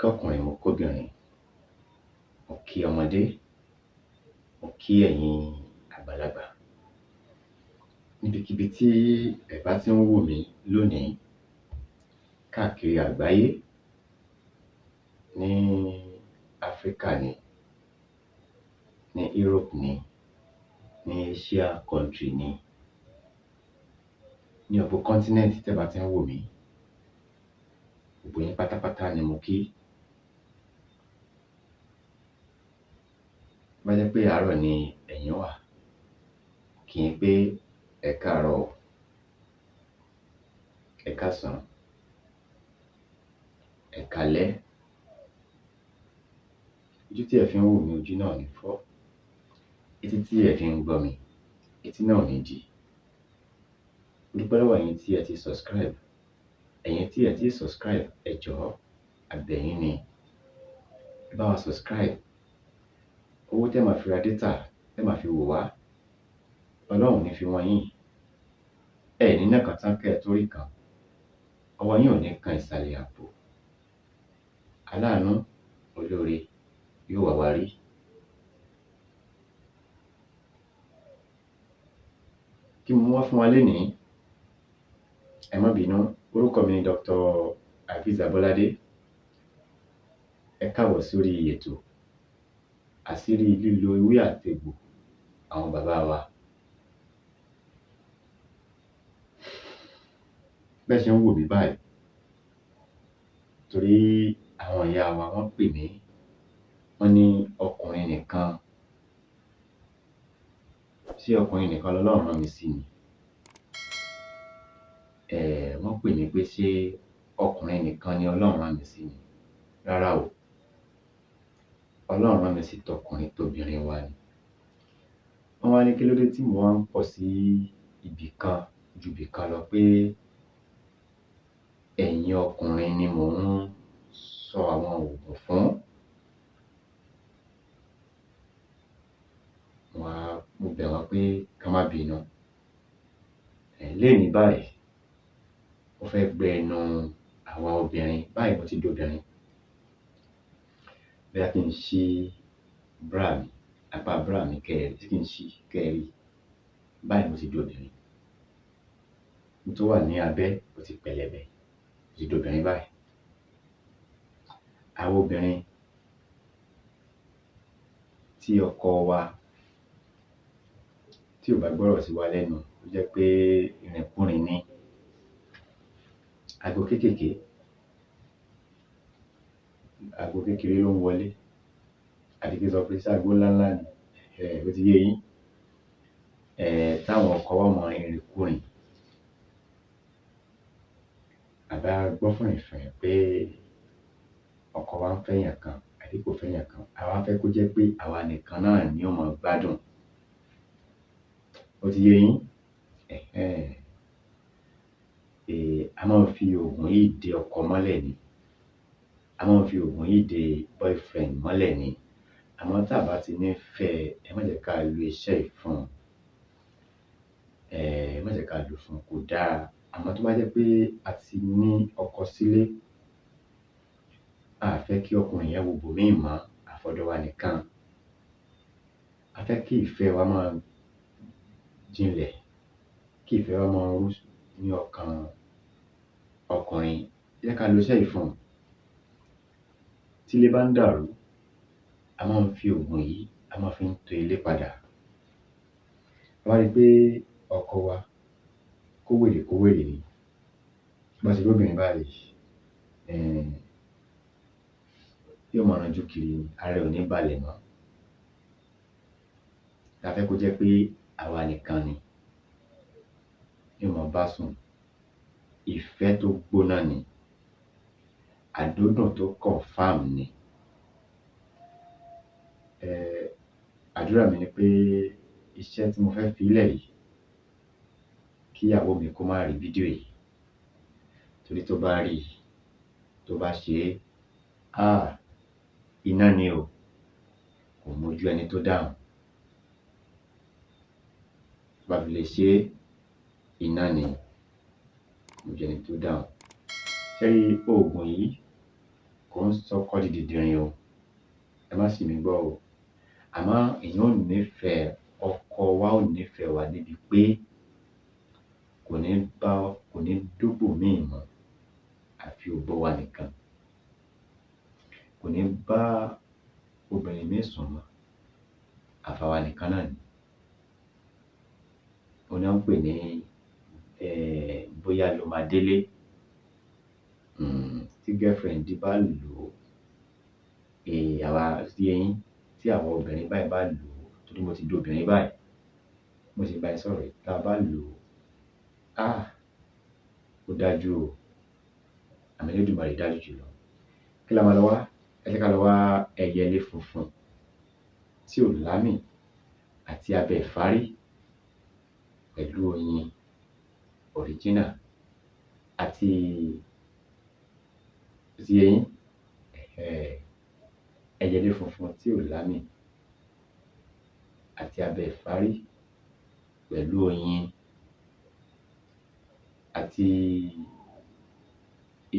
Kọ́kùnrin, mo kóbìnrin, mo kí ọmọdé, mo kí ẹ̀yin àgbàlagbà. Níbikíbi tí ẹ bá tí ń wò mí lónìí káàkiri àgbáyé, ní Áfríkà ni, ní Europe ni, ní Asia country ni, ní gbogbo continent tẹ́ bá tí ń wò mí, gbogbo yín pátápátá ni mo kí. Tó bá jẹ́ pé àárọ̀ ni ẹ̀yin wà, mo kí yín pé ẹ káàárọ̀ o, ẹ káàsán, ẹ káalẹ́. Ojú tí ẹ̀ fi ń wò mí, ojú náà ò ní fọ́. Etí tí ẹ̀ fi ń gbọ́ mi, etí náà ò ní dì. Mo dúpẹ́ lọ́wọ́ ẹ̀yin tí ẹ ti subscribe. Ẹ̀yin tí ẹ̀ tíì subscribe, ẹ jọ̀ọ́, a bẹ̀ yín ni. Ẹ bá wa subscribe. Owó tẹ́ máa fi ra data, tẹ́ máa fi wò wá, Ọlọ́run ò ní fi wọ́n yín. Ẹ ní ná kan tán kẹ́ ẹ tó rí kan. Ọwọ́ yín ò ní kan ìsàlẹ̀ àpò. Aláàánú, olóore yóò wá wa rí. Kí mo mú wá fún wa lénìí? Ẹ má bínú, orúkọ mi ni Dr. Hafiz Abolade. Ẹ káàbọ̀ sórí ètò àṣírí lílo ewé àtegbò àwọn bàbá wa. Bẹ́ ṣe ń wò mí báyìí, torí àwọn ìyá wa wọ́n pè mí, wọ́n ní ọkùnrin nìkan, ṣé ọkùnrin nìkan lọlọ́run rán mi sí ni? Wọ́n pè mí pé ṣé ọkùnrin nìkan ni Ọlọ́run rán mi sí ni? Rárá o, Ọlọ́run rán mi sí tọkùnrin tobìnrin wa ni. Wọ́n wá ní kí ló dé tí mò wá ń pọ̀ sí ibì kan ju ibì kan lọ, pé ẹ̀yin ọkùnrin ni mò ń sọ àwọn òògùn fún. Mo bẹ̀ wọ́n pé kán má bínú. Lénìí báyìí, mo fẹ́ gbẹ ẹnu àwa obìnrin, báyìí mo ti dobìnrin. Bóyá kí n ṣí bra mi, apá bra mi kẹ́ ẹ rí, kí n ṣí kẹ́ ẹ rí. Báyìí mo ti dobìnrin. Ohun tó wà ní abẹ́ ó ti pẹlẹbẹ, mo ti dobìnrin báyìí. Àwa obìnrin tí ọkọ wa tí ò bá gbọ́rọ̀ sí wa lẹ́nu, tó jẹ́ pé ìrìnkúrìn ni, ago kéékèèké, ago kékeré ló ń wọlé, àbí kí n sọ pé ṣé ago ńláńlá ni? Ó ti yé yín. Táwọn ọkọ wa ó máa rìn ìrìnkurìn. Àbí a gbọ́ fìrìfìrì pé ọkọ wa ń fẹ́yàn kan àbí kò fẹ́yàn kan, a wá fẹ́ kó jẹ́ pé àwa nìkan náà ni ó máa gbádùn. Ó ti yé yín? A máa ń fi òògùn yìí de ọkọ mọ́lẹ̀ ni. A máa ń fi òògùn yìí de boyfriend mọ́lẹ̀ ni. Àmọ́ tá à bá ti ní fẹ́ ẹ, ẹ má jẹ́ ká lo iṣẹ́ yìí fún un. Ẹ má jẹ́ ká lò ó fún un, kò dáa. Àmọ́ tó bá jẹ́ pé a ti ní ọkọ sílé, a à fẹ́ kí ọkùnrin yẹn wo ibòmíì mọ́, àfọ̀dọ̀ wa nìkan. A fẹ́ kí ìfẹ́ wa máa jinlẹ̀, kí ìfẹ́ wa máa rú ní ọkàn ọkùnrin. Ẹ jẹ́ ká lo iṣẹ́ yìí fún un. Tílé bá ń dàrú, a máa ń fi òògùn yìí, a máa fi ń to ilé padà. A bá rí pé ọkọ wa kówèrè kówèrè ni, tó bá ti róbìnrin báyìí, yóò máa ranjú kiri ni, ara ẹ̀ ò ní balẹ̀ mọ́. A fẹ́ kó jẹ́ pé àwa nìkan ni yóò máa bá sùn. Ìfẹ́ tó gbóná ni, àdódùn tó confirm ni. Àdúrà mi ni pé iṣẹ́ tí mo fẹ́ fi lẹ̀ yìí, kí ìyàwó mi kó má rí fídíò yìí, torí tó bá rí i, tó bá ṣe é, iná ni o, kò mójú ẹni tó dáhùn. Tó bá fi lè ṣe é, iná ni, kò mójú ẹni tó dáhùn. Ṣé ẹ rí òògùn yìí? Kò ń sọkọ di dìndìnrìn o, ẹ má ṣì mí gbọ́ o. Àmọ́ èèyàn ò nífẹ̀ẹ́ ọkọ wa, ò nífẹ̀ẹ́ wa débi pé kò ní bá, kò ní dóbò míì mọ́ àfi òbò wa nìkan. Kò ní bá obìnrin míì sùn mọ́ àfàwa nìkan náà ni. Òun ni wọ́n ń pè ní bóyá ló máa délé. Tí girlfriend bá lò ó, àwa sí eyín, tí àwọn obìnrin báyìí bá lò ó, torí mo ti di obìnrin báyìí, mo sì bá yín sọ̀rọ̀ yìí, tá a bá lò ó, ó dájú o, àmọ́ Elédùmarè dájú jùlọ. Kí la máa lọ wá? Ẹ jẹ́ ká lọ wá ẹyẹlé funfun tí ò lámì àti abẹ ìfárí pẹ̀lú oyin original àti ti eyín, ẹyẹlé funfun tí ò lámì àti abẹ ìfárí pẹ̀lú oyin àti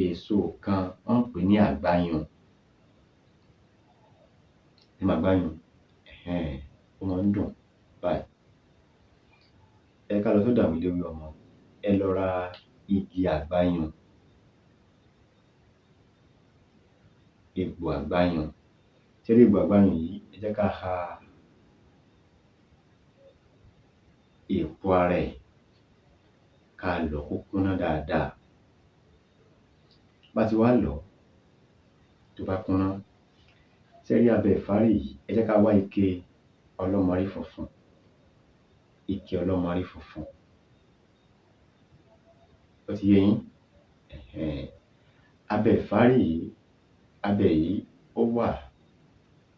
èso kan wọ́n ń pè ní àgbáyùn. Ẹ mọ àgbáyùn? Ó máa ń dùn báyìí. Ẹ ká lọ sọ́dọ̀ àwọn eléwé ọmọ, ẹ lọ ra igi àgbáyùn, egbò àgbáyùn. Ṣé rí egbò àgbáyùn yìí, ẹ jẹ́ ká ha èpo ara ẹ̀, ká lọ̀ ọ́ kó kúnná dáadáa. Bá ti wá lọ̀ ọ́, tó bá kúnná, ṣé rí abẹ ìfárí yìí, ẹ jẹ́ ká wá ike ọlọ́mọrí funfun, ike ọlọ́mọrí funfun. Ó ti yé yín? Abẹ ìfárí yìí, abẹ yìí ó wà,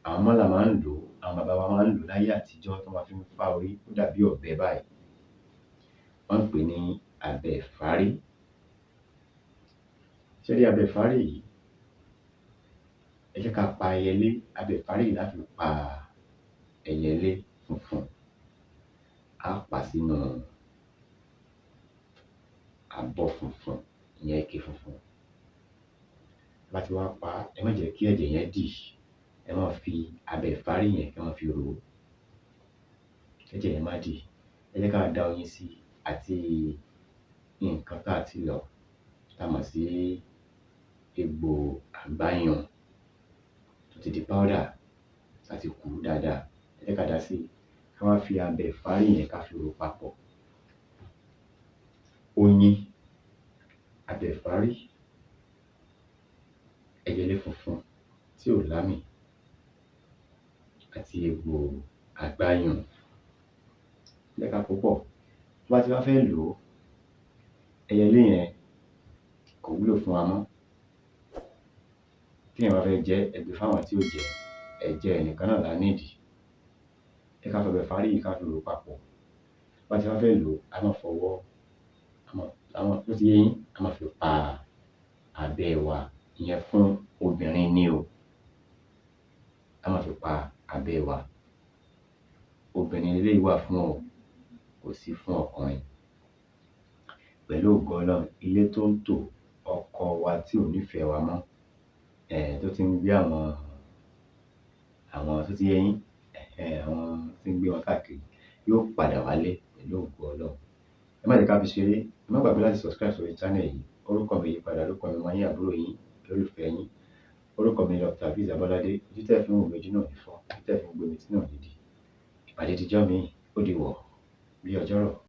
àwọn mọ́là máa ń lò ó, àwọn bàbá wa máa ń lò ó láyé àtijọ́ tó máa fi ń fá orí, ó dàbí ọ̀bẹ báyìí. Wọ́n ń pè ní abẹ ìfárí. Ṣé rí abẹ ìfárí yìí, ẹ jẹ́ ká pa ẹyẹlé, abẹ ìfárí yìí la fi pa ẹyẹlé funfun. Á pa sínú abọ́ funfun, ìyẹn ike funfun. Bá ti wá pa á, ẹ má jẹ́ kí ẹ̀jẹ̀ yẹn dì, ẹ máa fi abẹ ìfárí yẹn, ẹ máa fi rò ó, kí ẹ̀jẹ̀ yẹn má dì. Ẹ jẹ́ ká da oyin sí i àti nǹkan tá a ti lọ̀, tá a mọ̀ sí egbò àgbáyùn tó ti di powder, tá a ti kù ú dáadáa. Ẹ jẹ́ ká dà á sí i, ká wá fi abẹ ìfárí yẹn ká fi rò ó papọ̀. Oyin, abẹ ìfárí, ẹyẹlé funfun tí ò lámì àti egbò àgbáyùn. Ẹ jẹ́ ká pò ó pọ̀. Tó bá ti wá fẹ́ lò ó, ẹyẹlé yẹn kò wúlò fún wa mọ́. Téèyàn bá fẹ́ jẹ ẹ́, ẹ gbé fáwọn tí ò jẹ ẹ́, ẹ̀jẹ̀ ẹ̀ nìkan náà la need. Ẹ ká fi abẹ ìfárí yìí ká fi rò ó papọ̀. Bá ti wá fẹ́ lò ó, a máa fọwọ́, ó ti yé yín, a máa fi pa abẹ́ wa, ìyẹn fún obìnrin ni o. A máa fi pa abẹ́ wa. Obìnrin leléyìí wà fún o, kò sí fún ọkùnrin. Pẹ̀lú ògo Ọlọ́run, ilé tó ń tò, ọkọ wa tí ò nífẹ̀ẹ́ wa mọ́, tó ti ń gbé àwọn tó ti yé yín, àwọn tí ń gbé wọn káàkiri, yóò padà wálé pẹ̀lú ògo Ọlọ́run. Ẹ má jẹ́ ká fi ṣeré, ẹ má gbàgbé láti subscribe sórí channel yìí. Orúkọ mi ò yípadà, orúkọ mi ọmọ yín, àbúrò yín, olólùfẹ́ yín. Orúkọ mi ni Dr. Azeez Abọ́ládé. Ojú tẹ́ ẹ fi ń wò mí, ojú náà ò ní fọ́, ojú tẹ́ ẹ fi ń gbọ́ mi, etí náà ò ní dì. Ìpàdé dijọ́ míì, ó di wọ̀ bí ọjọ́rọ̀.